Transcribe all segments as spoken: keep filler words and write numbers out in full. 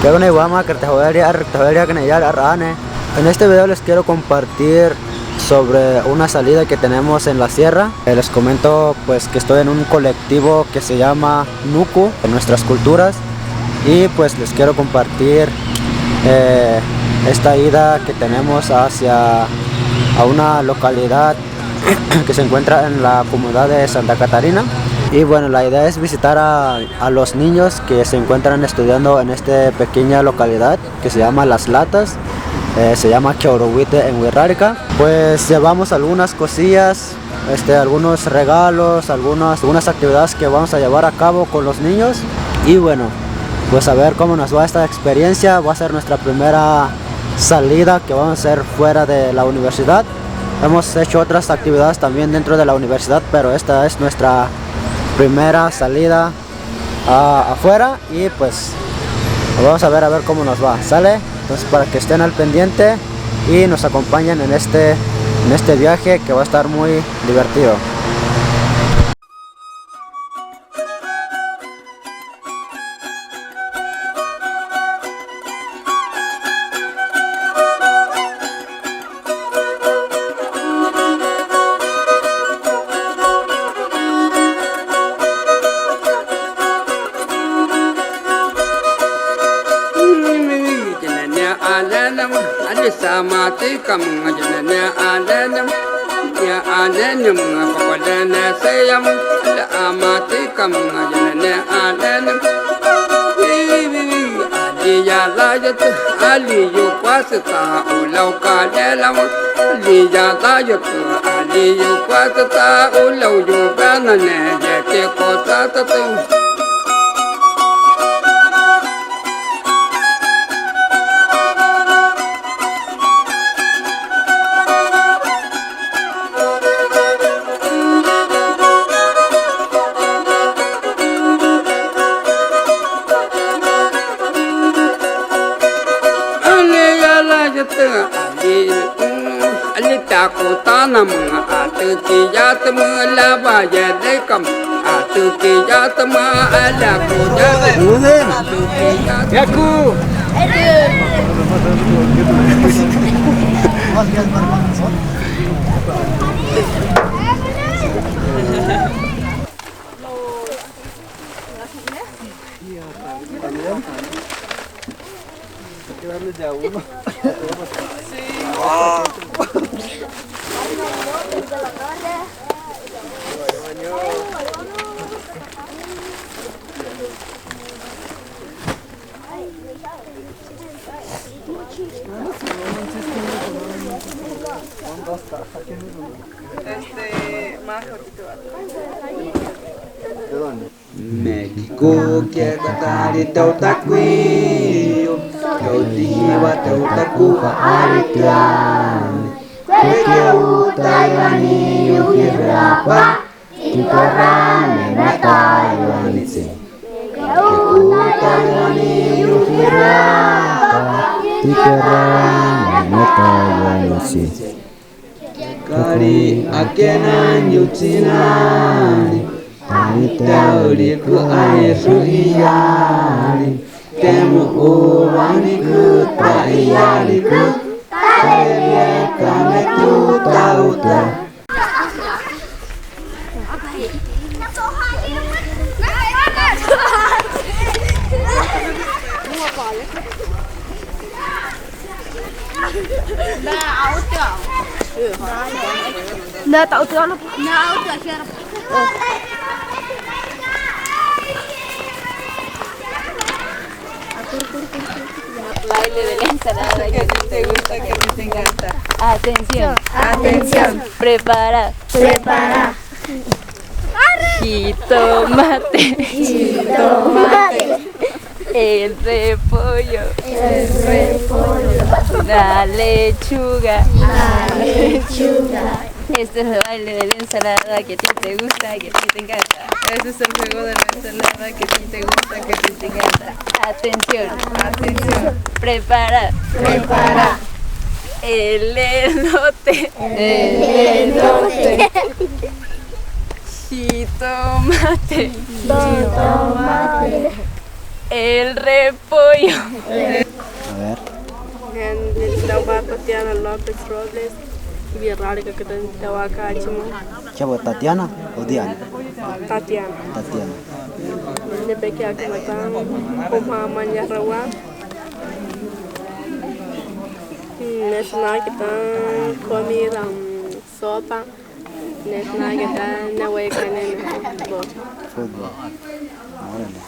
Bueno, igual, ma, que te voy a, te voy a, que ya, ya, ya, ya. En este video les quiero compartir sobre una salida que tenemos en la sierra. Eh, les comento, pues, que estoy en un colectivo que se llama Nuku, en nuestras culturas, y, pues, les quiero compartir, eh, esta ida que tenemos hacia, a una localidad que se encuentra en la comunidad de Santa Catarina. Y bueno, la idea es visitar a, a los niños que se encuentran estudiando en esta pequeña localidad que se llama Las Latas, eh, se llama Keoruwite en Wirrárica. Pues llevamos algunas cosillas, este, algunos regalos, algunas, algunas actividades que vamos a llevar a cabo con los niños. Y bueno, pues a ver cómo nos va esta experiencia. Va a ser nuestra primera salida que vamos a hacer fuera de la universidad. Hemos hecho otras actividades también dentro de la universidad, pero esta es nuestra primera salida, ah, afuera y, pues, vamos a ver, a ver cómo nos va, ¿sale? Entonces, para que estén al pendiente y nos acompañen en este, en este viaje que va a estar muy divertido. Alisa mati kam ngajene alene, ya alene mga pakolene seyam, ala amati kam ngajene alene. Aliya layat, aliyu kwasita ulau kalelama. Aliya layat, aliyu kwasita ulau yu banane yete kosata tu. Alitaku tanam atükiyatama lava yadekam atükiyatama alaku yadekam. Yaku. Está quedando ya uno. Sí. Este, más cortito. ¿De dónde? México, ke tatari tau takuiu, tau tihiwa tau taku fa'aritɨa. Ke ke uta iwani yu hirapa, tikorane me ta iwanitsi. Ke ke uta iwani yu hirapa, tikorane me ta iwanitsi. Kari akena nyutsinari, taitauriku aisu iyari, temu uwanikü ta iyariku, tairieka me tutauta. Na, ta'utɨa no. Na, a'utɨa, hiero. Baile de la ensalada que a ti te gusta, que a ti te encanta. Atención. Atención. Prepara. Prepara. Jitomate. Jitomate. El repollo. El repollo. La lechuga. La lechuga. Este es el baile de la ensalada que a ti te gusta, que a ti te encanta. Este es el juego de la ensalada que a ti te gusta, que a ti te encanta. Atención. Atención. Prepara. Prepara. El elote. El elote. Jitomate. Jitomate. El repollo. A ver. Nai, nai, Tatiana López Robles. Wixárika ke ta-, tawakachi mo. Tatiana o Diana? Tatiana. Tatiana. Nepekeaka ta, como mamá ya rawa. Mm, netinake ta comida, mm, sopa. Netinake ta ne'uweika ne fútbol. Fútbol. Órale.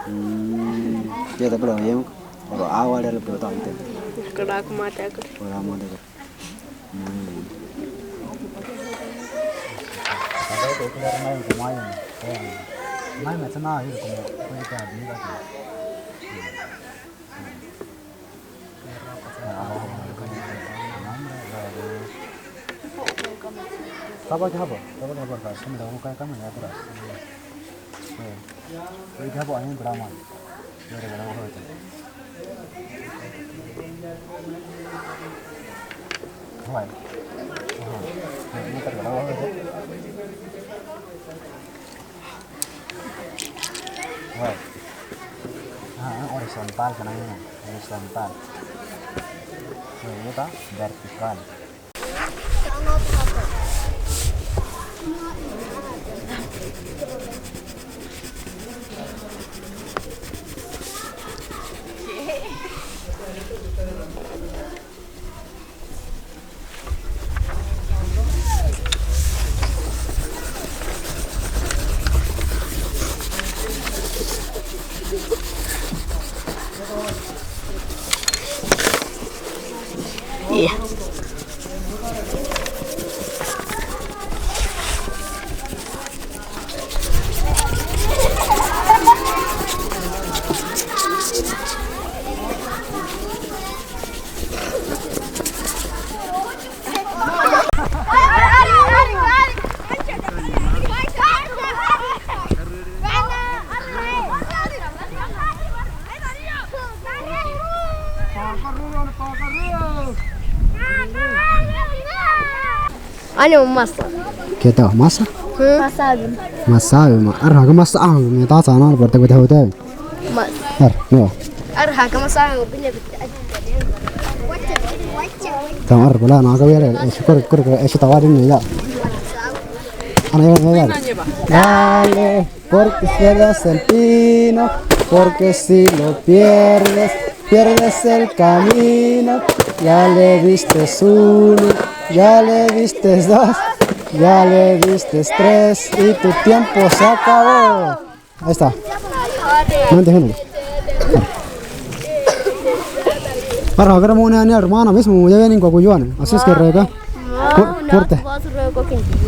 Mm, ya está, pero bien. Pero agua le pelota ahorita. Pero agua mate, agua. Pero agua mate. Mm. Horizontal, kanang, horizontal. Vertical. Ani masa. Ke ta masa? Hmm? Masawi. Masawi ma. Arha ka masa ang me ta sana por te ko te hotel. Mas. Ar, no. Ar haka masanga ko pinya. Tamar pala na ka wera, eh, shukar, kur, kur, eh, shitawari ne ya. Ana ya, ya, ya. Dale, porque si pierdes el pino, porque si lo pierdes, pierdes el camino. Ya le diste uno, ya le diste dos, ya le diste tres y tu tiempo se acabó. Ahí está. Mande, gente. Para ver, una, una hermana mismo, ya vienen con Cuyuana. Así es que rega. Fu-, fuerte.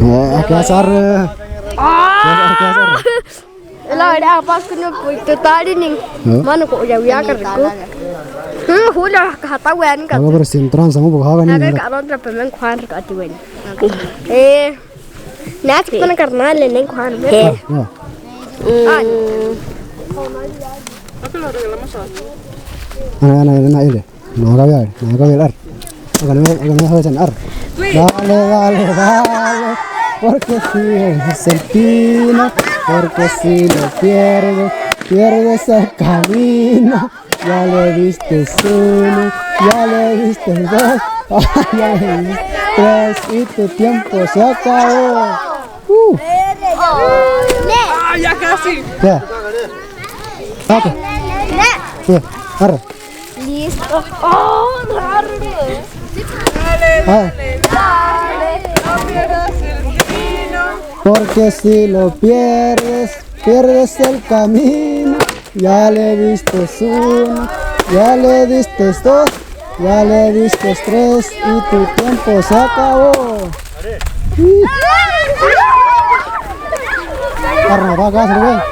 Eh, ¿qué hacer? ¿Qué hacer? ¿Qué hacer? La verdad, pas que no, pues, te está ni. ¿No? Mano, ko ya voy a cargar. Hmm, Julio, ka hata weani ka. Vamos a ver si entramos, vamos a bajar. Ka ron tra pemen kwan ka ti weani. Eh. Nats pana carnal, le nen kuhan. Eh. Ah, no. Mm. Ana, ana, ana, ile. No, acá voy a ver, no, acá voy a ver. Acá no me, acá no me dejan ar. Dale, dale, dale. Porque si es el pino, porque si lo pierdes, pierdes el camino. Ya le diste uno, ya le diste dos, ya le diste tres y tu tiempo se acabó. Uh. Ah, ya casi. Ya. Ok. Ya, arre. Listo. Oh, largo. Dale, ah, dale, dale, no pierdas el camino. Porque si lo pierdes, pierdes el camino. Ya le diste uno, ya le diste dos, ya le diste tres y tu tiempo se acabó. Arre, va, va, se ve.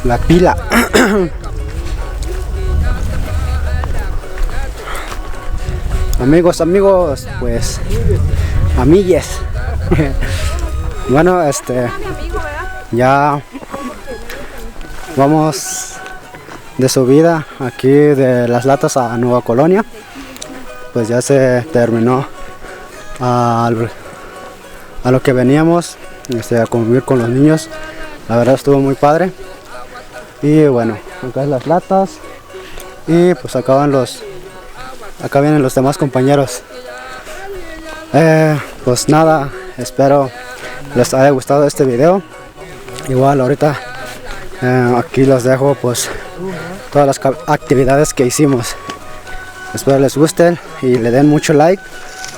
La pila. Amigos, amigos, pues, amigues. Bueno, este, ya vamos de subida aquí de Las Latas a Nueva Colonia. Pues ya se terminó al a lo que veníamos, este, a convivir con los niños. La verdad estuvo muy padre. Y bueno, acá es Las Latas. Y pues acá van los, acá vienen los demás compañeros. Eh, pues nada, espero les haya gustado este video. Igual ahorita, eh, aquí los dejo, pues, todas las ca-, actividades que hicimos. Espero les gusten y le den mucho like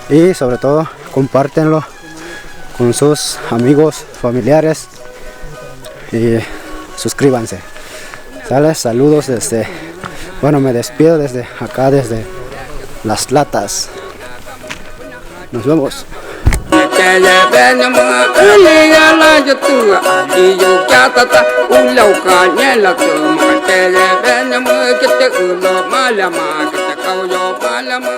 y sobre todo compártenlo con sus amigos, familiares y suscríbanse. ¿Sale? Saludos desde, bueno, me despido desde acá, desde Las Latas. Nos vemos. Televene mɨɨkɨ ɨliyala yutɨa, iyukyatata ulauka nyelakɨ, maka televene mɨɨkɨ tɨ ɨlo malama, kɨtɨ kauyo malama.